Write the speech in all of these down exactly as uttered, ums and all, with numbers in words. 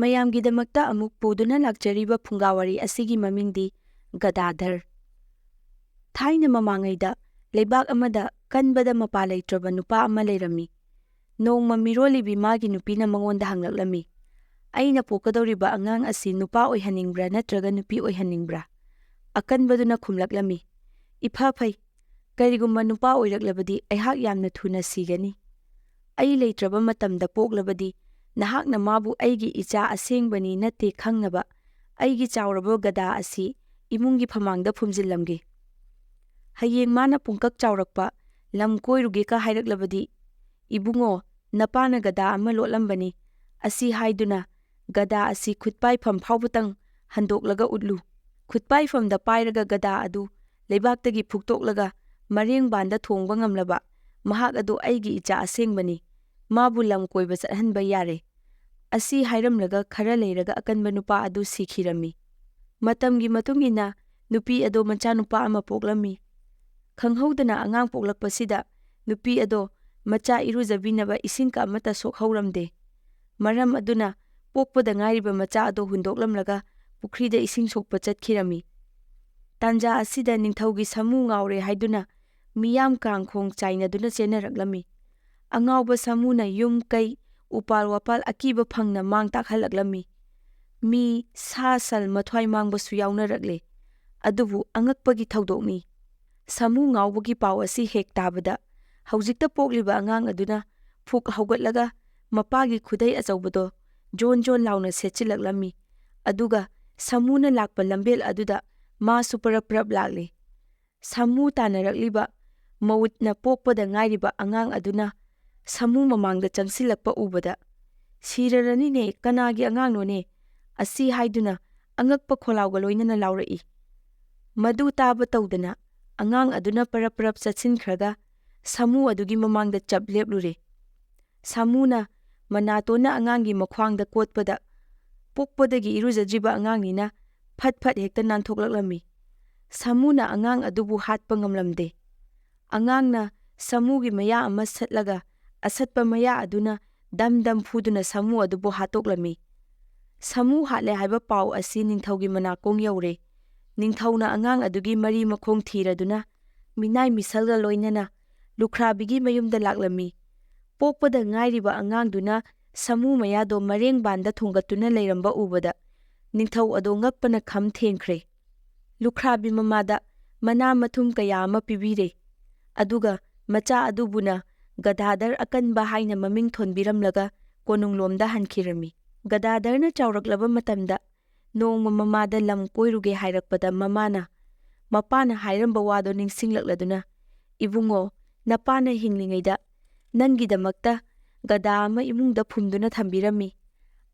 ꯃꯌꯥꯝꯒꯤꯗꯃꯛꯇ ꯑꯃꯨꯛ ꯄꯨꯗꯨꯅ ꯂꯥꯛꯆꯔꯤꯕ ꯐꯨꯡꯒꯥꯋꯥꯔꯤ ꯑꯁꯤꯒꯤ ꯃꯃꯤꯡꯗꯤ ꯒꯗꯥꯙꯔ꯫ ꯊꯥꯏꯅ ꯃꯃꯥꯡꯉꯩꯗ ꯂꯩꯕꯥꯛ ꯑꯃꯗ ꯀꯟꯕꯗ ꯃꯄꯥ ꯂꯩꯇ꯭ꯔꯕ ꯅꯨꯄꯥ ꯑꯃ ꯂꯩꯔꯝꯃꯤ꯫ ꯅꯣꯡꯃ ꯃꯤꯔꯣꯜꯂꯤꯕꯤ ꯃꯥꯒꯤ ꯅꯨꯄꯤꯅ ꯃꯉꯣꯟꯗ ꯍꯪꯂꯛꯂꯝꯃꯤ, "ꯑꯩꯅ ꯄꯣꯛꯀꯗꯧꯔꯤꯕ ꯑꯉꯥꯡ ꯑꯁꯤ ꯅꯨꯄꯥ ꯑꯣꯏꯍꯟꯅꯤꯡꯕ꯭ꯔꯥ ꯅꯠꯇ꯭ꯔꯒ ꯅꯨꯄꯤ ꯑꯣꯏꯍꯟꯅꯤꯡꯕ꯭ꯔꯥ?" ꯑꯀꯟꯕꯗꯨꯅ ꯈꯨꯝꯂꯛꯂꯝꯃꯤ, "ꯏꯐ ꯐꯩ, ꯀꯔꯤꯒꯨꯝꯕ ꯅꯨꯄꯥ ꯑꯣꯏꯔꯛꯂꯕꯗꯤ ꯑꯩꯍꯥꯛ ꯌꯥꯝꯅ ꯊꯨꯅ ꯁꯤꯒꯅꯤ꯫ ꯑꯩ ꯂꯩꯇ꯭ꯔꯕ ꯃꯇꯝꯗ ꯄꯣꯛꯂꯕꯗꯤ ꯅꯍꯥꯛꯅ ꯃꯥꯕꯨ ꯑꯩꯒꯤ ꯏꯆꯥ ꯑꯁꯦꯡꯕꯅꯤ ꯅꯠꯇꯦ ꯈꯪꯅꯕ ꯑꯩꯒꯤ ꯆꯥꯎꯔꯕ ꯒꯗꯥ ꯑꯁꯤ ꯏꯃꯨꯡꯒꯤ ꯐꯃꯥꯡꯗ ꯐꯨꯝꯖꯤꯜꯂꯝꯒꯦ꯫ ꯍꯌꯦꯡ ꯃꯥꯅ ꯄꯨꯡꯀꯛ ꯆꯥꯎꯔꯛꯄ, ꯂꯝ ꯀꯣꯏꯔꯨꯒꯦꯀ ꯍꯥꯏꯔꯛꯂꯕꯗꯤ, 'ꯏꯕꯨꯡꯉꯣ, ꯅꯄꯥꯅ ꯒꯗꯥ ꯑꯃ ꯂꯣꯠꯂꯝꯕꯅꯤ' ꯑꯁꯤ ꯍꯥꯏꯗꯨꯅ ꯒꯗꯥ ꯑꯁꯤ ꯈꯨꯠꯄꯥꯏꯐꯝ ꯐꯥꯎꯕꯇꯪ ꯍꯟꯗꯣꯛꯂꯒ ꯎꯠꯂꯨ꯫ ꯈꯨꯠꯄꯥꯏꯐꯝꯗ ꯄꯥꯏꯔꯒ ꯒꯗꯥ ꯑꯗꯨ ꯂꯩꯕꯥꯛꯇꯒꯤ ꯐꯨꯛꯇꯣꯛꯂꯒ ꯃꯔꯦꯡꯕꯥꯟꯗ ꯊꯣꯡꯕ ꯉꯝꯂꯕ ꯃꯍꯥꯛ ꯑꯗꯨ ꯑꯩꯒꯤ ꯏꯆꯥ ꯑꯁꯦꯡꯕꯅꯤ, ꯃꯥꯕꯨ ꯂꯝ ꯀꯣꯏꯕ ꯆꯠꯍꯟꯕ ꯌꯥꯔꯦ" ꯑꯁꯤ ꯍꯥꯏꯔꯝꯂꯒ ꯈꯔ ꯂꯩꯔꯒ ꯑꯀꯟꯕ ꯅꯨꯄꯥ ꯑꯗꯨ ꯁꯤꯈꯤꯔꯝꯃꯤ꯫ ꯃꯇꯝꯒꯤ ꯃꯇꯨꯡ ꯏꯟꯅ ꯅꯨꯄꯤ ꯑꯗꯣ ꯃꯆꯥꯅꯨꯄꯥ ꯑꯃ ꯄꯣꯛꯂꯝꯃꯤ꯫ ꯈꯪꯍꯧꯗꯅ ꯑꯉꯥꯡ ꯄꯣꯛꯂꯛꯄꯁꯤꯗ ꯅꯨꯄꯤ ꯑꯗꯣ ꯃꯆꯥ ꯏꯔꯨꯖꯕꯤꯅꯕ ꯏꯁꯤꯡ ꯀꯞ ꯑꯃꯠꯇ ꯁꯣꯛꯍꯧꯔꯝꯗꯦ꯫ ꯃꯔꯝ ꯑꯗꯨꯅ ꯄꯣꯛꯄꯗ ꯉꯥꯏꯔꯤꯕ ꯃꯆꯥ ꯑꯗꯣ ꯍꯨꯟꯗꯣꯛꯂꯝꯂꯒ ꯄꯨꯈ꯭ꯔꯤꯗ ꯏꯁꯤꯡ ꯁꯣꯛꯄ ꯆꯠꯈꯤꯔꯝꯃꯤ꯫ ꯇꯥꯟꯖꯥ ꯑꯁꯤꯗ ꯅꯤꯡꯊꯧꯒꯤ ꯁꯥꯃꯨ ꯉꯥꯎꯔꯦ ꯍꯥꯏꯗꯨꯅ ꯃꯤꯌꯥꯝ ꯀꯥꯡꯈꯣꯡ ꯆꯥꯏꯅꯗꯨꯅ ꯆꯦꯟꯅꯔꯛꯂꯝꯃꯤ꯫ ꯑꯉꯥꯎꯕ ꯁꯥꯃꯨꯅ ꯌꯨꯝ, ꯀꯩ, ꯎꯄꯥꯜ ꯋꯥꯄꯥꯜ ꯑꯀꯤꯕ ꯐꯪꯅ ꯃꯥꯡ ꯇꯥꯛꯍꯜꯂꯛꯂꯝꯃꯤ꯫ ꯃꯤ, ꯁꯥ ꯁꯟ ꯃꯊ꯭ꯋꯥꯏ ꯃꯥꯡꯕꯁꯨ ꯌꯥꯎꯅꯔꯛꯂꯦ꯫ ꯑꯗꯨꯕꯨ ꯑꯉꯛꯄꯒꯤ ꯊꯧꯗꯣꯛꯅꯤ꯫ ꯁꯥꯃꯨ ꯉꯥꯎꯕꯒꯤ ꯄꯥꯎ ꯑꯁꯤ ꯍꯦꯛ ꯇꯥꯕꯗ ꯍꯧꯖꯤꯛꯇ ꯄꯣꯛꯂꯤꯕ ꯑꯉꯥꯡ ꯑꯗꯨꯅ ꯐꯨꯛ ꯍꯧꯒꯠꯂꯒ ꯃꯄꯥꯒꯤ ꯈꯨꯗꯩ ꯑꯆꯧꯕꯗꯣ ꯖꯣꯟ ꯖꯣꯟ ꯂꯥꯎꯅ ꯁꯦꯠꯆꯤꯜꯂꯛꯂꯝꯃꯤ꯫ ꯑꯗꯨꯒ ꯁꯥꯃꯨꯅ ꯂꯥꯛꯄ ꯂꯝꯕꯦꯜ ꯑꯗꯨꯗ ꯃꯥꯁꯨ ꯄꯔꯞ ꯄꯔꯞ ꯂꯥꯛꯂꯦ꯫ ꯁꯥꯃꯨ ꯇꯥꯟꯅꯔꯛꯂꯤꯕ ꯃꯎꯠꯅ ꯄꯣꯛꯄꯗ ꯉꯥꯏꯔꯤꯕ ꯑꯉꯥꯡ ꯑꯗꯨꯅ ꯁꯥꯃꯨ ꯃꯃꯥꯡꯗ ꯆꯪꯁꯤꯜꯂꯛꯄ ꯎꯕꯗ, "ꯁꯤꯔꯔꯅꯤꯅꯦ, ꯀꯅꯥꯒꯤ ꯑꯉꯥꯡꯅꯣꯅꯦ?" ꯑꯁꯤ ꯍꯥꯏꯗꯨꯅ ꯑꯉꯛꯄ ꯈꯣꯜꯂꯥꯎꯒ ꯂꯣꯏꯅꯅ ꯂꯥꯎꯔꯛꯏ꯫ ꯃꯗꯨ ꯇꯥꯕ ꯇꯧꯗꯅ ꯑꯉꯥꯡ ꯑꯗꯨꯅ ꯄꯔꯞ ꯄꯔꯞ ꯆꯠꯁꯤꯟꯈ꯭ꯔꯒ ꯁꯥꯃꯨ ꯑꯗꯨꯒꯤ ꯃꯃꯥꯡꯗ ꯆꯞ ꯂꯦꯞꯂꯨꯔꯦ꯫ ꯁꯥꯃꯨꯅ ꯃꯅꯥꯇꯣꯟꯅ ꯑꯉꯥꯡꯒꯤ ꯃꯈ꯭ꯋꯥꯡꯗ ꯀꯣꯠꯄꯗ, ꯄꯣꯛꯄꯗꯒꯤ ꯏꯔꯨꯖꯗ꯭ꯔꯤꯕ ꯑꯉꯥꯡꯅꯤꯅ ꯐꯠ ꯐꯠ ꯍꯦꯛꯇ ꯅꯥꯟꯊꯣꯛꯂꯛꯂꯝꯃꯤ꯫ ꯁꯥꯃꯨꯅ ꯑꯉꯥꯡ ꯑꯗꯨꯕꯨ ꯍꯥꯠꯄ ꯉꯝꯂꯝꯗꯦ꯫ ꯑꯉꯥꯡꯅ ꯁꯥꯃꯨꯒꯤ ꯃꯌꯥ ꯑꯃ ꯁꯠꯂꯒ ꯑꯁꯠꯄ ꯃꯌꯥ ꯑꯗꯨꯅ ꯗꯝ ꯗꯝ ꯐꯨꯗꯨꯅ ꯁꯥꯃꯨ ꯑꯗꯨꯕꯨ ꯍꯥꯠꯇꯣꯛꯂꯝꯃꯤ꯫ ꯁꯥꯃꯨ ꯍꯥꯠꯂꯦ ꯍꯥꯏꯕ ꯄꯥꯎ ꯑꯁꯤ ꯅꯤꯡꯊꯧꯒꯤ ꯃꯅꯥꯀꯣꯡ ꯌꯧꯔꯦ꯫ ꯅꯤꯡꯊꯧꯅ ꯑꯉꯥꯡ ꯑꯗꯨꯒꯤ ꯃꯔꯤ ꯃꯈꯣꯡ ꯊꯤꯔꯗꯨꯅ ꯃꯤꯅꯥꯏ ꯃꯤꯁꯜꯒ ꯂꯣꯏꯅꯅ ꯂꯨꯈ꯭ꯔꯥꯕꯤꯒꯤ ꯃꯌꯨꯝꯗ ꯂꯥꯛꯂꯝꯃꯤ꯫ ꯄꯣꯛꯄꯗ ꯉꯥꯏꯔꯤꯕ ꯑꯉꯥꯡꯗꯨꯅ ꯁꯥꯃꯨ ꯃꯌꯥꯗꯣ ꯃꯔꯦꯡꯕꯥꯟꯗ ꯊꯣꯡꯒꯠꯇꯨꯅ ꯂꯩꯔꯝꯕ ꯎꯕꯗ ꯅꯤꯡꯊꯧ ꯑꯗꯣ ꯉꯛꯄꯅ ꯈꯝ ꯊꯦꯡꯈ꯭ꯔꯦ꯫ ꯂꯨꯈ꯭ꯔꯥꯕꯤ ꯃꯃꯥꯗ ꯃꯅꯥ ꯃꯊꯨꯝ ꯀꯌꯥ ꯑꯃ ꯄꯤꯕꯤꯔꯦ꯫ ꯑꯗꯨꯒ ꯃꯆꯥ ꯑꯗꯨꯕꯨꯅ ꯒꯗꯥꯗꯔ ꯑꯀꯟꯕ ꯍꯥꯏꯅ ꯃꯃꯤꯡ ꯊꯣꯟꯕꯤꯔꯝꯂꯒ ꯀꯣꯅꯨꯡꯂꯣꯝꯗ ꯍꯟꯈꯤꯔꯝꯃꯤ꯫ ꯒꯗꯥꯗꯔꯅ ꯆꯥꯎꯔꯛꯂꯕ ꯃꯇꯝꯗ ꯅꯣꯡꯃ ꯃꯃꯥꯗ ꯂꯝ ꯀꯣꯏꯔꯨꯒꯦ ꯍꯥꯏꯔꯛꯄꯗ ꯃꯃꯥꯅ ꯃꯄꯥꯅ ꯍꯥꯏꯔꯝꯕ ꯋꯥꯗꯣ ꯅꯤꯡꯁꯤꯡꯂꯛꯂꯗꯨꯅ, "ꯏꯕꯨꯡꯉꯣ, ꯅꯄꯥꯅ ꯍꯤꯡꯂꯤꯉꯩꯗ ꯅꯪꯒꯤꯗꯃꯛꯇ ꯒꯗꯥ ꯑꯃ ꯏꯃꯨꯡꯗ ꯐꯨꯝꯗꯨꯅ ꯊꯝꯕꯤꯔꯝꯃꯤ"꯫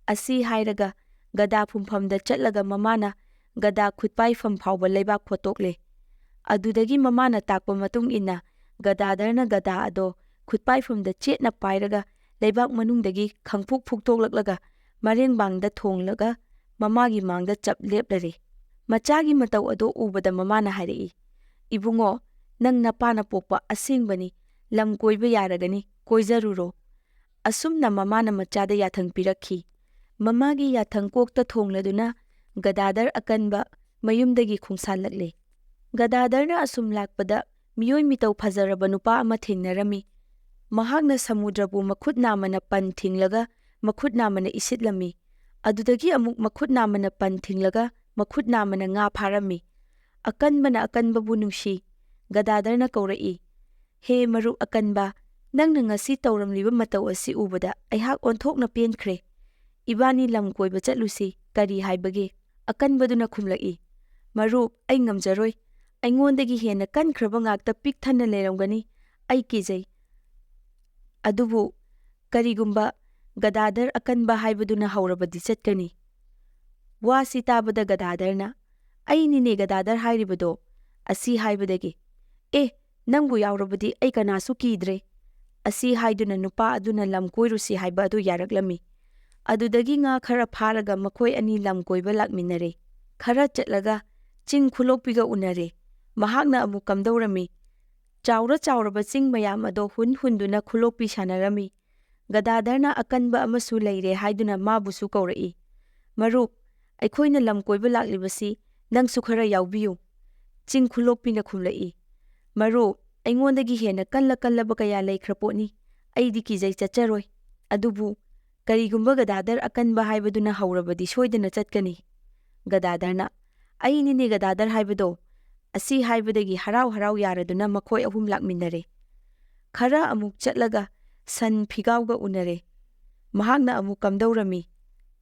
ꯑꯁꯤ ꯍꯥꯏꯔꯒ ꯒꯗꯥ ꯐꯨꯝꯐꯝꯗ ꯆꯠꯂꯒ ꯃꯃꯥꯅ ꯒꯗꯥ ꯈꯨꯠꯄꯥꯏꯐꯝ ꯐꯥꯎꯕ ꯂꯩꯕꯥꯛ ꯈꯣꯠꯇꯣꯛꯂꯦ꯫ ꯑꯗꯨꯗꯒꯤ ꯃꯃꯥꯅ ꯇꯥꯛꯄ ꯃꯇꯨꯡ ꯏꯟꯅ ꯒꯗꯥꯗꯔꯅ ꯒꯗꯥ ꯑꯗꯣ ꯈꯨꯠꯄꯥꯏꯐꯝꯗ ꯆꯦꯠꯅ ꯄꯥꯏꯔꯒ ꯂꯩꯕꯥꯛ ꯃꯅꯨꯡꯗꯒꯤ ꯈꯪꯐꯨꯛ ꯐꯨꯛꯇꯣꯛꯂꯛꯂꯒ ꯃꯔꯦꯡꯕꯥꯡꯗ ꯊꯣꯡꯂꯒ ꯃꯃꯥꯒꯤ ꯃꯥꯡꯗ ꯆꯞ ꯂꯦꯞꯂꯔꯦ꯫ ꯃꯆꯥꯒꯤ ꯃꯇꯧ ꯑꯗꯣ ꯎꯕꯗ ꯃꯃꯥꯅ ꯍꯥꯏꯔꯛꯏ, "ꯏꯕꯨꯡꯉꯣ, ꯅꯪ ꯅꯄꯥꯅ ꯄꯣꯛꯄ ꯑꯁꯦꯡꯕꯅꯤ, ꯂꯝ ꯀꯣꯏꯕ ꯌꯥꯔꯒꯅꯤ, ꯀꯣꯏꯖꯔꯨꯔꯣ"꯫ ꯑꯁꯨꯝꯅ ꯃꯃꯥꯅ ꯃꯆꯥꯗ ꯌꯥꯊꯪ ꯄꯤꯔꯛꯈꯤ꯫ ꯃꯃꯥꯒꯤ ꯌꯥꯊꯪ ꯀꯣꯛꯇ ꯊꯣꯡꯂꯗꯨꯅ ꯒꯗꯥꯗꯔ ꯑꯀꯟꯕ ꯃꯌꯨꯝꯗꯒꯤ ꯈꯣꯡꯁꯥꯜꯂꯛꯂꯦ꯫ ꯒꯗꯥꯗꯔꯅ ꯑꯁꯨꯝ ꯂꯥꯛꯄꯗ ꯃꯤꯑꯣꯏ ꯃꯤꯇꯧ ꯐꯖꯔꯕ ꯅꯨꯄꯥ ꯑꯃ ꯊꯦꯡꯅꯔꯝꯃꯤ꯫ ꯃꯍꯥꯛꯅ ꯁꯃꯨꯗ꯭ꯔꯕꯨ ꯃꯈꯨꯠ ꯅꯥꯝꯃꯅ ꯄꯟ ꯊꯤꯡꯂꯒ ꯃꯈꯨꯠ ꯅꯥꯝꯃꯅ ꯏꯁꯤꯠꯂꯝꯃꯤ꯫ ꯑꯗꯨꯗꯒꯤ ꯑꯃꯨꯛ ꯃꯈꯨꯠ ꯅꯥꯝꯃꯅ ꯄꯟ ꯊꯤꯡꯂꯒ ꯃꯈꯨꯠ ꯅꯥꯝꯃꯅ ꯉꯥ ꯐꯥꯔꯝꯃꯤ꯫ ꯑꯀꯟꯕꯅ ꯑꯀꯟꯕꯕꯨ ꯅꯨꯡꯁꯤ꯫ ꯒꯗꯥꯗꯔꯅ ꯀꯧꯔꯛꯏ, "ꯍꯦ ꯃꯔꯨꯞ ꯑꯀꯟꯕ, ꯅꯪꯅ ꯉꯁꯤ ꯇꯧꯔꯝꯂꯤꯕ ꯃꯇꯧ ꯑꯁꯤ ꯎꯕꯗ ꯑꯩꯍꯥꯛ ꯑꯣꯟꯊꯣꯛꯅ ꯄꯦꯟꯈ꯭ꯔꯦ꯫ ꯏꯕꯥꯅꯤ ꯂꯝ ꯀꯣꯏꯕ ꯆꯠꯂꯨꯁꯤ, ꯀꯔꯤ ꯍꯥꯏꯕꯒꯦ?" ꯑꯀꯟꯕꯗꯨꯅ ꯈꯨꯝꯂꯛꯏ, "ꯃꯔꯨꯞ, ꯑꯩ ꯉꯝꯖꯔꯣꯏ꯫ ꯑꯩꯉꯣꯟꯗꯒꯤ ꯍꯦꯟꯅ ꯀꯟꯈ꯭ꯔꯕ ꯉꯥꯛꯇ ꯄꯤꯛ ꯊꯟꯅ ꯂꯩꯔꯝꯒꯅꯤ꯫ ꯑꯩ ꯀꯤꯖꯩ꯫ ꯑꯗꯨꯕꯨ ꯀꯔꯤꯒꯨꯝꯕ ꯒꯗꯥꯗꯔ ꯑꯀꯟꯕ ꯍꯥꯏꯕꯗꯨꯅ ꯍꯧꯔꯕꯗꯤ ꯆꯠꯀꯅꯤ"꯫ ꯋꯥꯁꯤ ꯇꯥꯕꯗ ꯒꯗꯥꯗꯔꯅ, "ꯑꯩꯅꯤꯅꯦ ꯒꯗꯥꯗꯔ ꯍꯥꯏꯔꯤꯕꯗꯣ"꯫ ꯑꯁꯤ ꯍꯥꯏꯕꯗꯒꯤ, "ꯑꯦ, ꯅꯪꯕꯨ ꯌꯥꯎꯔꯕꯗꯤ ꯑꯩ ꯀꯅꯥꯁꯨ ꯀꯤꯗ꯭ꯔꯦ"꯫ ꯑꯁꯤ ꯍꯥꯏꯗꯨꯅ ꯅꯨꯄꯥ ꯑꯗꯨꯅ ꯂꯝ ꯀꯣꯏꯔꯨꯁꯤ ꯍꯥꯏꯕ ꯑꯗꯨ ꯌꯥꯔꯛꯂꯝꯃꯤ꯫ ꯑꯗꯨꯗꯒꯤ ꯉꯥ ꯈꯔ ꯐꯥꯔꯒ ꯃꯈꯣꯏ ꯑꯅꯤ ꯂꯝ ꯀꯣꯏꯕ ꯂꯥꯛꯃꯤꯟꯅꯔꯦ꯫ ꯈꯔ ꯆꯠꯂꯒ ꯆꯤꯡ ꯈꯨꯂꯣꯛꯄꯤꯒ ꯎꯅꯔꯦ꯫ ꯃꯍꯥꯛꯅ ꯑꯃꯨꯛ ꯀꯝꯗꯧꯔꯝꯃꯤ꯫ ꯆꯥꯎꯔ ꯆꯥꯎꯔꯕ ꯆꯤꯡ ꯃꯌꯥꯝ ꯑꯗꯣ ꯍꯨꯟ ꯍꯨꯟꯗꯨꯅ ꯈꯨꯂꯣꯛꯄꯤ ꯁꯥꯟꯅꯔꯝꯃꯤ꯫ ꯒꯗꯥꯗꯔꯅ ꯑꯀꯟꯕ ꯑꯃꯁꯨ ꯂꯩꯔꯦ ꯍꯥꯏꯗꯨꯅ ꯃꯥꯕꯨꯁꯨ ꯀꯧꯔꯛꯏ꯫ "ꯃꯔꯨꯞ, ꯑꯩꯈꯣꯏꯅ ꯂꯝ ꯀꯣꯏꯕ ꯂꯥꯛꯂꯤꯕꯁꯤ ꯅꯪꯁꯨ ꯈꯔ ꯌꯥꯎꯕꯤꯌꯨ", ꯆꯤꯡ ꯈꯨꯂꯣꯛꯄꯤꯅ ꯈꯨꯝꯂꯛꯏ꯫ "ꯃꯔꯨꯞ, ꯑꯩꯉꯣꯟꯗꯒꯤ ꯍꯦꯟꯅ ꯀꯜꯂ ꯀꯜꯂꯕ ꯀꯌꯥ ꯂꯩꯈ꯭ꯔ ꯄꯣꯠꯅꯤ, ꯑꯩꯗꯤ ꯀꯤꯖꯩ, ꯆꯠꯆꯔꯣꯏ꯫ ꯑꯗꯨꯕꯨ ꯀꯔꯤꯒꯨꯝꯕ ꯒꯗꯥꯗꯔ ꯑꯀꯟꯕ ꯍꯥꯏꯕꯗꯨꯅ ꯍꯧꯔꯕꯗꯤ ꯁꯣꯏꯗꯅ ꯆꯠꯀꯅꯤ꯫" ꯒꯗꯥꯗꯔꯅ, "ꯑꯩꯅꯤꯅꯦ ꯒꯗꯥꯗꯔ ꯍꯥꯏꯕꯗꯣ꯫" ꯑꯁꯤ ꯍꯥꯏꯕꯗꯒꯤ ꯍꯔꯥꯎ ꯍꯔꯥꯎ ꯌꯥꯔꯗꯨꯅ ꯃꯈꯣꯏ ꯑꯍꯨꯝ ꯂꯥꯛꯃꯤꯟꯅꯔꯦ꯫ ꯈꯔ ꯑꯃꯨꯛ ꯆꯠꯂꯒ ꯁꯟ ꯐꯤꯒꯥꯎꯒ ꯎꯅꯔꯦ꯫ ꯃꯍꯥꯛꯅ ꯑꯃꯨꯛ ꯀꯝꯗꯧꯔꯝꯃꯤ꯫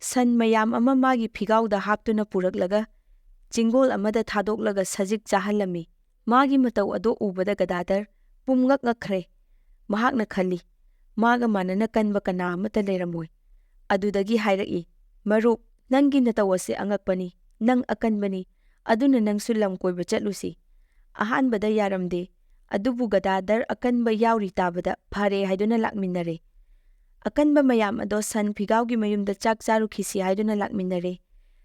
ꯁꯟ ꯃꯌꯥꯝ ꯑꯃ ꯃꯥꯒꯤ ꯐꯤꯒꯥꯎꯗ ꯍꯥꯞꯇꯨꯅ ꯄꯨꯔꯛꯂꯒ ꯆꯤꯡꯒꯣꯜ ꯑꯃꯗ ꯊꯥꯗꯣꯛꯂꯒ ꯁꯖꯤꯛ ꯆꯥꯍꯜꯂꯝꯃꯤ꯫ ꯃꯥꯒꯤ ꯃꯇꯧ ꯑꯗꯨ ꯎꯕꯗ ꯒꯗꯥꯗꯔ ꯄꯨꯝꯉꯛ ꯉꯛꯈ꯭ꯔꯦ꯫ ꯃꯍꯥꯛꯅ ꯈꯜꯂꯤ, "ꯃꯥꯒ ꯃꯥꯟꯅꯅ ꯀꯟꯕ ꯀꯅꯥ ꯑꯃꯠꯇ ꯂꯩꯔꯝꯃꯣꯏ꯫" ꯑꯗꯨꯗꯒꯤ ꯍꯥꯏꯔꯛꯏ, "ꯃꯔꯨꯞ, ꯅꯪꯒꯤ ꯅꯇꯧ ꯑꯁꯤ ꯑꯉꯛꯄꯅꯤ꯫ ꯅꯪ ꯑꯀꯟꯕꯅꯤ꯫ ꯑꯗꯨꯅ ꯅꯪꯁꯨ ꯂꯝ ꯀꯣꯏꯕ ꯆꯠꯂꯨꯁꯤ꯫" ꯑꯍꯥꯟꯕꯗ ꯌꯥꯔꯝꯗꯦ꯫ ꯑꯗꯨꯕꯨ ꯒꯗꯥꯗꯔ ꯑꯀꯟꯕ ꯌꯥꯎꯔꯤ ꯇꯥꯕꯗ ꯐꯔꯦ ꯍꯥꯏꯗꯨꯅ ꯂꯥꯛꯃꯤꯟꯅꯔꯦ꯫ ꯑꯀꯟꯕ ꯃꯌꯥꯝ ꯑꯗꯣ ꯁꯟ ꯐꯤꯒꯥꯎꯒꯤ ꯃꯌꯨꯝꯗ ꯆꯥꯛ ꯆꯥꯔꯨꯈꯤꯁꯤ ꯍꯥꯏꯗꯨꯅ ꯂꯥꯛꯃꯤꯟꯅꯔꯦ꯫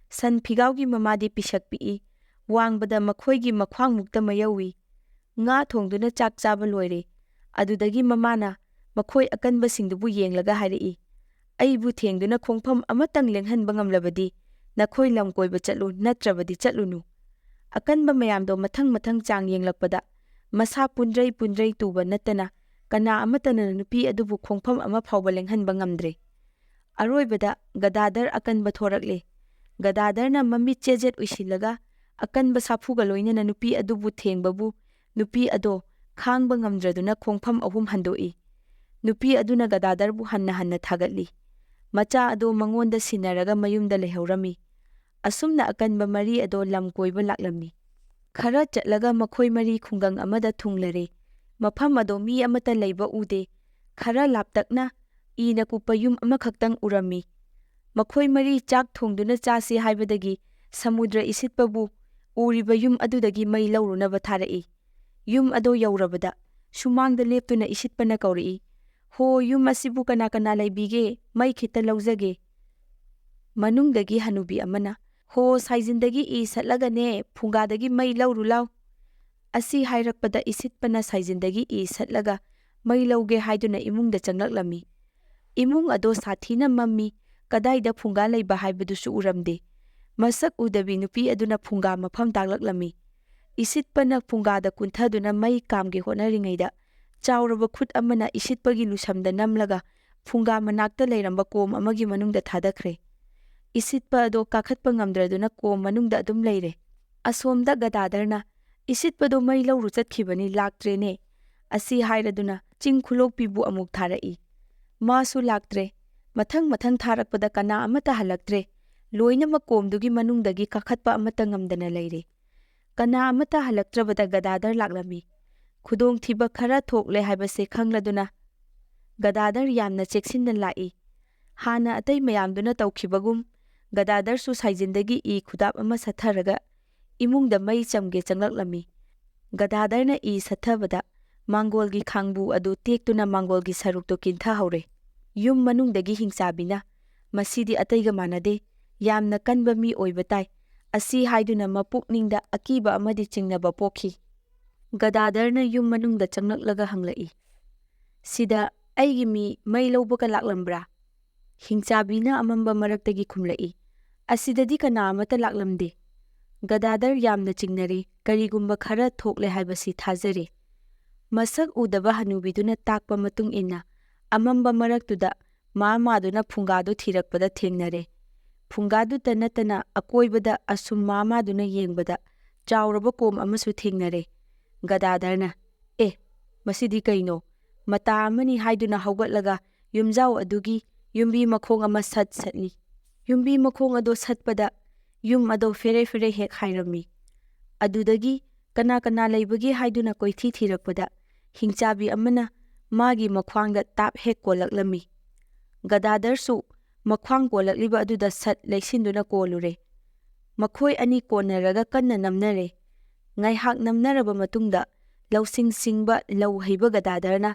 ꯁꯟ ꯐꯤꯒꯥꯎꯒꯤ ꯃꯃꯥꯗꯤ ꯄꯤꯁꯛ ꯄꯤꯛꯏ꯫ ꯋꯥꯡꯕꯗ ꯃꯈꯣꯏꯒꯤ ꯃꯈ꯭ꯋꯥꯡꯃꯨꯛꯇ ꯃꯌꯧꯏ꯫ ꯉꯥ ꯊꯣꯡꯗꯨꯅ ꯆꯥꯛ ꯆꯥꯕ ꯂꯣꯏꯔꯦ꯫ ꯑꯗꯨꯗꯒꯤ ꯃꯃꯥꯅ ꯃꯈꯣꯏ ꯑꯀꯟꯕꯁꯤꯡꯗꯨꯕꯨ ꯌꯦꯡꯂꯒ ꯍꯥꯏꯔꯛꯏ, "ꯑꯩꯕꯨ ꯊꯦꯡꯗꯨꯅ ꯈꯣꯡꯐꯝ ꯑꯃꯇꯪ ꯂꯦꯡꯍꯟꯕ ꯉꯝꯂꯕꯗꯤ ꯅꯈꯣꯏ ꯂꯝ ꯀꯣꯏꯕ ꯆꯠꯂꯨ, ꯅꯠꯇ꯭ꯔꯕꯗꯤ ꯆꯠꯂꯨꯅꯨ꯫" ꯑꯀꯟꯕ ꯃꯌꯥꯝꯗꯣ ꯃꯊꯪ ꯃꯊꯪ ꯆꯥꯡ ꯌꯦꯡꯂꯛꯄꯗ ꯃꯁꯥ ꯄꯨꯟꯗ꯭ꯔꯩ ꯄꯨꯟꯗ꯭ꯔꯩ ꯇꯨꯕ ꯅꯠꯇꯅ ꯀꯅꯥ ꯑꯃꯠꯇꯅ ꯅꯨꯄꯤ ꯑꯗꯨꯕꯨ ꯈꯣꯡꯐꯝ ꯑꯃ ꯐꯥꯎꯕ ꯂꯦꯡꯍꯟꯕ ꯉꯝꯗ꯭ꯔꯦ꯫ ꯑꯔꯣꯏꯕꯗ ꯒꯗꯥꯗꯔ ꯑꯀꯟꯕ ꯊꯣꯔꯛꯂꯦ꯫ ꯒꯗꯥꯗꯔꯅ ꯃꯃꯤꯠ ꯆꯦꯖꯦꯠ ꯎꯏꯁꯤꯜꯂꯒ ꯑꯀꯟꯕ ꯁꯥꯐꯨꯒ ꯂꯣꯏꯅꯅ ꯅꯨꯄꯤ ꯑꯗꯨꯕꯨ ꯊꯦꯡꯕꯕꯨ ꯅꯨꯄꯤ ꯑꯗꯣ ꯈꯥꯡꯕ ꯉꯝꯗ꯭ꯔꯗꯨꯅ ꯈꯣꯡꯐꯝ ꯑꯍꯨꯝ ꯍꯟꯗꯣꯛꯏ꯫ ꯅꯨꯄꯤ ꯑꯗꯨꯅ ꯒꯗꯥꯗꯔꯕꯨ ꯍꯟꯅ ꯍꯟꯅ ꯊꯥꯒꯠꯂꯤ꯫ ꯃꯆꯥ ꯑꯗꯣ ꯃꯉꯣꯟꯗ ꯁꯤꯟꯅꯔꯒ ꯃꯌꯨꯝꯗ ꯂꯩꯍꯧꯔꯝꯃꯤ꯫ ꯑꯁꯨꯝꯅ ꯑꯀꯟꯕ ꯃꯔꯤ ꯑꯗꯣ ꯂꯝ ꯀꯣꯏꯕ ꯂꯥꯛꯂꯝꯃꯤ꯫ ꯈꯔ ꯆꯠꯂꯒ ꯃꯈꯣꯏ ꯃꯔꯤ ꯈꯨꯡꯒꯪ ꯑꯃꯗ ꯊꯨꯡꯂꯔꯦ꯫ ꯃꯐꯝ ꯑꯗꯣ ꯃꯤ ꯑꯃꯠꯇ ꯂꯩꯕ ꯎꯗꯦ꯫ ꯈꯔ ꯂꯥꯞꯇꯛꯅ ꯏꯅ ꯀꯨꯞꯄ ꯌꯨꯝ ꯑꯃꯈꯛꯇꯪ ꯎꯔꯝꯃꯤ꯫ ꯃꯈꯣꯏ ꯃꯔꯤ ꯆꯥꯛ ꯊꯣꯡꯗꯨꯅ ꯆꯥꯁꯤ ꯍꯥꯏꯕꯗꯒꯤ ꯁꯃꯨꯗ꯭ꯔ ꯏꯁꯤꯠꯄꯕꯨ ꯎꯔꯤꯕ ꯌꯨꯝ ꯑꯗꯨꯗꯒꯤ ꯃꯩ ꯂꯧꯔꯨꯅꯕ ꯊꯥꯔꯛꯏ꯫ ꯌꯨꯝ ꯑꯗꯣ ꯌꯧꯔꯕꯗ ꯁꯨꯃꯥꯡꯗ ꯂꯦꯞꯇꯨꯅ ꯏꯁꯤꯠꯄꯅ ꯀꯧꯔꯛꯏ, "ꯍꯣ, ꯌꯨꯝ ꯑꯁꯤꯕꯨ ꯀꯅꯥ ꯀꯅꯥ ꯂꯩꯕꯤꯒꯦ? ꯃꯩ ꯈꯤꯇ ꯂꯧꯖꯒꯦ꯫" ꯃꯅꯨꯡꯗꯒꯤ ꯍꯅꯨꯕꯤ ꯑꯃꯅ, "ꯍꯣ, ꯁꯥꯏꯖꯤꯟꯗꯒꯤ ꯏ ꯁꯠꯂꯒꯅꯦ ꯐꯨꯡꯒꯥꯗꯒꯤ ꯃꯩ ꯂꯧꯔꯨ ꯂꯥꯎ꯫" ꯑꯁꯤ ꯍꯥꯏꯔꯛꯄꯗ ꯏꯁꯤꯠꯄꯅ ꯁꯥꯏꯖꯤꯟꯗꯒꯤ ꯏ ꯁꯠꯂꯒ ꯃꯩ ꯂꯧꯒꯦ ꯍꯥꯏꯗꯨꯅ ꯏꯃꯨꯡꯗ ꯆꯪꯂꯛꯂꯝꯃꯤ꯫ ꯏꯃꯨꯡ ꯑꯗꯣ ꯁꯥꯊꯤꯅ ꯃꯝꯃꯤ꯫ ꯀꯗꯥꯏꯗ ꯐꯨꯡꯒꯥ ꯂꯩꯕ ꯍꯥꯏꯕꯗꯨꯁꯨ ꯎꯔꯝꯗꯦ꯫ ꯃꯁꯛ ꯎꯗꯕꯤ ꯅꯨꯄꯤ ꯑꯗꯨꯅ ꯐꯨꯡꯒꯥ ꯃꯐꯝ ꯇꯥꯛꯂꯛꯂꯝꯃꯤ꯫ ꯏꯁꯤꯠꯄꯅ ꯐꯨꯡꯒꯥꯗ ꯀꯨꯟꯊꯗꯨꯅ ꯃꯩ ꯀꯥꯝꯒꯦ ꯍꯣꯠꯅꯔꯤꯉꯩꯗ, ꯆꯥꯎꯔꯕ ꯈꯨꯠ ꯑꯃꯅ ꯏꯁꯤꯠꯄꯒꯤ ꯂꯨꯁꯝꯗ ꯅꯝꯂꯒ ꯐꯨꯡꯒꯥ ꯃꯅꯥꯛꯇ ꯂꯩꯔꯝꯕ ꯀꯣꯝ ꯑꯃꯒꯤ ꯃꯅꯨꯡꯗ ꯊꯥꯗꯈ꯭ꯔꯦ꯫ ꯏꯁꯤꯠꯄ ꯑꯗꯣ ꯀꯥꯈꯠꯄ ꯉꯝꯗ꯭ꯔꯗꯨꯅ ꯀꯣꯝ ꯃꯅꯨꯡꯗ ꯑꯗꯨꯝ ꯂꯩꯔꯦ꯫ ꯑꯁꯣꯝꯗ ꯒꯗꯥꯗꯔꯅ, "ꯏꯁꯤꯠꯄꯗꯣ ꯃꯩ ꯂꯧꯔꯨ ꯆꯠꯈꯤꯕꯅꯤ, ꯂꯥꯛꯇ꯭ꯔꯦꯅꯦ" ꯑꯁꯤ ꯍꯥꯏꯔꯗꯨꯅ ꯆꯤꯡ ꯈꯨꯂꯣꯛꯄꯤꯕꯨ ꯑꯃꯨꯛ ꯊꯥꯔꯛꯏ꯫ ꯃꯥꯁꯨ ꯂꯥꯛꯇ꯭ꯔꯦ꯫ ꯃꯊꯪ ꯃꯊꯪ ꯊꯥꯔꯛꯄꯗ ꯀꯅꯥ ꯑꯃꯠꯇ ꯍꯜꯂꯛꯇ꯭ꯔꯦ꯫ ꯂꯣꯏꯅꯃꯛ ꯀꯣꯝꯗꯨꯒꯤ ꯃꯅꯨꯡꯗꯒꯤ ꯀꯥꯈꯠꯄ ꯑꯃꯠꯇ ꯉꯝꯗꯅ ꯂꯩꯔꯦ꯫ ꯀꯅꯥ ꯑꯃꯠꯇ ꯍꯜꯂꯛꯇ꯭ꯔꯕꯗ ꯒꯗꯥꯗꯔ ꯂꯥꯛꯂꯝꯃꯤ꯫ ꯈꯨꯗꯣꯡꯊꯤꯕ ꯈꯔ ꯊꯣꯛꯂꯦ ꯍꯥꯏꯕꯁꯦ ꯈꯪꯂꯗꯨꯅ ꯒꯗꯥꯗꯔ ꯌꯥꯝꯅ ꯆꯦꯛꯁꯤꯟꯅ ꯂꯥꯛꯏ꯫ ꯍꯥꯟꯅ ꯑꯇꯩ ꯃꯌꯥꯝꯗꯨꯅ ꯇꯧꯈꯤꯕꯒꯨꯝ ꯒꯗꯥꯗꯔꯁꯨ ꯁꯥꯏꯖꯤꯟꯗꯒꯤ ꯏ ꯈꯨꯗꯥꯞ ꯑꯃ ꯁꯠꯊꯔꯒ ꯏꯃꯨꯡꯗ ꯃꯩ ꯆꯝꯒꯦ ꯆꯪꯂꯛꯂꯝꯃꯤ꯫ ꯒꯗꯥꯗꯔꯅ ꯏ ꯁꯠꯊꯕꯗ ꯃꯥꯡꯒꯣꯜꯒꯤ ꯈꯥꯡꯕꯨ ꯑꯗꯨ ꯇꯦꯛꯇꯨꯅ ꯃꯥꯡꯒꯣꯜꯒꯤ ꯁꯔꯨꯛꯇꯨ ꯀꯤꯟꯊꯍꯧꯔꯦ꯫ ꯌꯨꯝ ꯃꯅꯨꯡꯗꯒꯤ ꯍꯤꯡꯆꯥꯕꯤꯅ, "ꯃꯁꯤꯗꯤ ꯑꯇꯩꯒ ꯃꯥꯟꯅꯗꯦ, ꯌꯥꯝꯅ ꯀꯟꯕ ꯃꯤ ꯑꯣꯏꯕ ꯇꯥꯏ" ꯑꯁꯤ ꯍꯥꯏꯗꯨꯅ ꯃꯄꯨꯛꯅꯤꯡꯗ ꯑꯀꯤꯕ ꯑꯃꯗꯤ ꯆꯤꯡꯅꯕ ꯄꯣꯛꯈꯤ꯫ ꯒꯗꯥꯗꯔꯅ ꯌꯨꯝ ꯃꯅꯨꯡꯗ ꯆꯪꯂꯛꯂꯒ ꯍꯪꯂꯛꯏ, "ꯁꯤꯗ ꯑꯩꯒꯤ ꯃꯤ ꯃꯩ ꯂꯧꯕꯒ ꯂꯥꯛꯂꯝꯕ꯭ꯔꯥ?" ꯍꯤꯡꯆꯥꯕꯤꯅ ꯑꯃꯝꯕ ꯃꯔꯛꯇꯒꯤ ꯈꯨꯝꯂꯛꯏ, "ꯑꯁꯤꯗꯗꯤ ꯀꯅꯥ ꯑꯃꯠꯇ ꯂꯥꯛꯂꯝꯗꯦ꯫" ꯒꯗꯥꯗꯔ ꯌꯥꯝꯅ ꯆꯤꯡꯅꯔꯦ, ꯀꯔꯤꯒꯨꯝꯕ ꯈꯔ ꯊꯣꯛꯂꯦ ꯍꯥꯏꯕꯁꯤ ꯊꯥꯖꯔꯦ꯫ ꯃꯁꯛ ꯎꯗꯕ ꯍꯅꯨꯕꯤꯗꯨꯅ ꯇꯥꯛꯄ ꯃꯇꯨꯡ ꯏꯟꯅ ꯑꯃꯝꯕ ꯃꯔꯛꯇꯨꯗ ꯃꯥ ꯃꯥꯗꯨꯅ ꯐꯨꯡꯒꯥꯗꯨ ꯊꯤꯔꯛꯄꯗ ꯊꯦꯡꯅꯔꯦ꯫ ꯐꯨꯡꯒꯥꯗꯨꯇ ꯅꯠꯇꯅ ꯑꯀꯣꯏꯕꯗ ꯑꯁꯨꯝ ꯃꯥ ꯃꯥꯗꯨꯅ ꯌꯦꯡꯕꯗ ꯆꯥꯎꯔꯕ ꯀꯣꯝ ꯑꯃꯁꯨ ꯊꯦꯡꯅꯔꯦ꯫ ꯒꯗꯥꯗꯔꯅ, "ꯑꯦ, ꯃꯁꯤꯗꯤ ꯀꯩꯅꯣ?" ꯃꯇꯥ ꯑꯃꯅꯤ ꯍꯥꯏꯗꯨꯅ ꯍꯧꯒꯠꯂꯒ ꯌꯨꯝꯖꯥꯎ ꯑꯗꯨꯒꯤ ꯌꯨꯝꯕꯤ ꯃꯈꯣꯡ ꯑꯃ ꯁꯠ ꯁꯠꯂꯤ꯫ ꯌꯨꯝꯕꯤ ꯃꯈꯣꯡ ꯑꯗꯣ ꯁꯠꯄꯗ ꯌꯨꯝ ꯑꯗꯣ ꯐꯦꯔꯦ ꯐꯦꯔꯦ ꯍꯦꯛ ꯍꯥꯏꯔꯝꯃꯤ꯫ ꯑꯗꯨꯗꯒꯤ ꯀꯅꯥ ꯀꯅꯥ ꯂꯩꯕꯒꯦ ꯍꯥꯏꯗꯨꯅ ꯀꯣꯏꯊꯤ ꯊꯤꯔꯛꯄꯗ ꯍꯤꯡꯆꯥꯕꯤ ꯑꯃꯅ ꯃꯥꯒꯤ ꯃꯈ꯭ꯋꯥꯡꯗ ꯇꯥꯞ ꯍꯦꯛ ꯀꯣꯜꯂꯛꯂꯝꯃꯤ꯫ ꯒꯗꯥꯗꯔꯁꯨ ꯃꯈ꯭ꯋꯥꯡ ꯀꯣꯜꯂꯛꯂꯤꯕ ꯑꯗꯨꯗ ꯁꯠ ꯂꯩꯁꯤꯟꯗꯨꯅ ꯀꯣꯜꯂꯨꯔꯦ꯫ ꯃꯈꯣꯏ ꯑꯅꯤ ꯀꯣꯟꯅꯔꯒ ꯀꯟꯅ ꯅꯝꯅꯔꯦ꯫ ꯉꯥꯏꯍꯥꯛ ꯅꯝꯅꯔꯕ ꯃꯇꯨꯡꯗ ꯂꯧꯁꯤꯡ ꯁꯤꯡꯕ ꯂꯧ ꯍꯩꯕ ꯒꯗꯥꯗꯔꯅ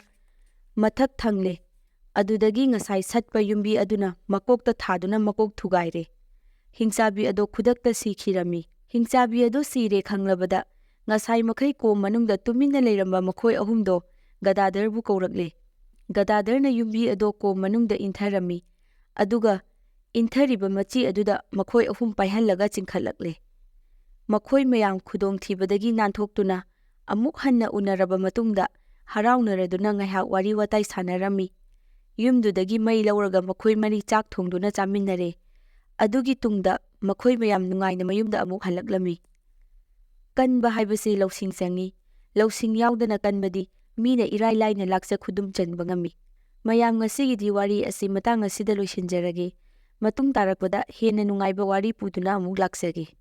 ꯃꯊꯛ ꯊꯪꯂꯦ꯫ ꯑꯗꯨꯗꯒꯤ ꯉꯁꯥꯏ ꯁꯠꯄ ꯌꯨꯝꯕꯤ ꯑꯗꯨꯅ ꯃꯀꯣꯛꯇ ꯊꯥꯗꯨꯅ ꯃꯀꯣꯛ ꯊꯨꯒꯥꯏꯔꯦ꯫ ꯍꯤꯡꯆꯥꯕꯤ ꯑꯗꯣ ꯈꯨꯗꯛꯇ ꯁꯤꯈꯤꯔꯝꯃꯤ꯫ ꯍꯤꯡꯆꯥꯕꯤ ꯑꯗꯣ ꯁꯤꯔꯦ ꯈꯪꯂꯕꯗ ꯉꯁꯥꯏ ꯃꯈꯩ ꯀꯣꯝ ꯃꯅꯨꯡꯗ ꯇꯨꯃꯤꯟꯅ ꯂꯩꯔꯝꯕ ꯃꯈꯣꯏ ꯑꯍꯨꯝꯗꯣ ꯒꯗꯥꯗꯔꯕꯨ ꯀꯧꯔꯛꯂꯦ꯫ ꯒꯗꯥꯗꯔꯅ ꯌꯨꯝꯕꯤ ꯑꯗꯣ ꯀꯣꯝ ꯃꯅꯨꯡꯗ ꯏꯟꯊꯔꯝꯃꯤ꯫ ꯑꯗꯨꯒ ꯏꯟꯊꯔꯤꯕ ꯃꯆꯤ ꯑꯗꯨꯗ ꯃꯈꯣꯏ ꯑꯍꯨꯝ ꯄꯥꯏꯍꯜꯂꯒ ꯆꯤꯡꯈꯠꯂꯛꯂꯦ꯫ ꯃꯈꯣꯏ ꯃꯌꯥꯝ ꯈꯨꯗꯣꯡꯊꯤꯕꯗꯒꯤ ꯅꯥꯟꯊꯣꯛꯇꯨꯅ ꯑꯃꯨꯛ ꯍꯟꯅ ꯎꯅꯔꯕ ꯃꯇꯨꯡꯗ ꯍꯔꯥꯎꯅꯔꯗꯨꯅ ꯉꯥꯏꯍꯥꯛ ꯋꯥꯔꯤ ꯋꯥꯇꯥꯏ ꯁꯥꯟꯅꯔꯝꯃꯤ꯫ ꯌꯨꯝꯗꯨꯗꯒꯤ ꯃꯩ ꯂꯧꯔꯒ ꯃꯈꯣꯏ ꯃꯔꯤ ꯆꯥꯛ ꯊꯣꯡꯗꯨꯅ ꯆꯥꯃꯤꯟꯅꯔꯦ꯫ ꯑꯗꯨꯒꯤ ꯇꯨꯡꯗ ꯃꯈꯣꯏ ꯃꯌꯥꯝ ꯅꯨꯡꯉꯥꯏꯅ ꯃꯌꯨꯝꯗ ꯑꯃꯨꯛ ꯍꯜꯂꯛꯂꯝꯃꯤ꯫ ꯀꯟꯕ ꯍꯥꯏꯕꯁꯤ ꯂꯧꯁꯤꯡ ꯆꯪꯏ꯫ ꯂꯧꯁꯤꯡ ꯌꯥꯎꯗꯅ ꯀꯟꯕꯗꯤ ꯃꯤꯅ ꯏꯔꯥꯏ ꯂꯥꯏꯅ ꯂꯥꯛꯆ ꯈꯨꯗꯨꯝ ꯆꯟꯕ ꯉꯝꯃꯤ꯫ ꯃꯌꯥꯝ, ꯉꯁꯤꯒꯤꯗꯤ ꯋꯥꯔꯤ ꯑꯁꯤ ꯃꯇꯥꯡ ꯑꯁꯤꯗ ꯂꯣꯏꯁꯤꯟꯖꯔꯒꯦ꯫ ꯃꯇꯨꯡ ꯇꯥꯔꯛꯄꯗ ꯍꯦꯟꯅ ꯅꯨꯡꯉꯥꯏꯕ ꯋꯥꯔꯤ ꯄꯨꯗꯨꯅ ꯑꯃꯨꯛ ꯂꯥꯛꯆꯒꯦ꯫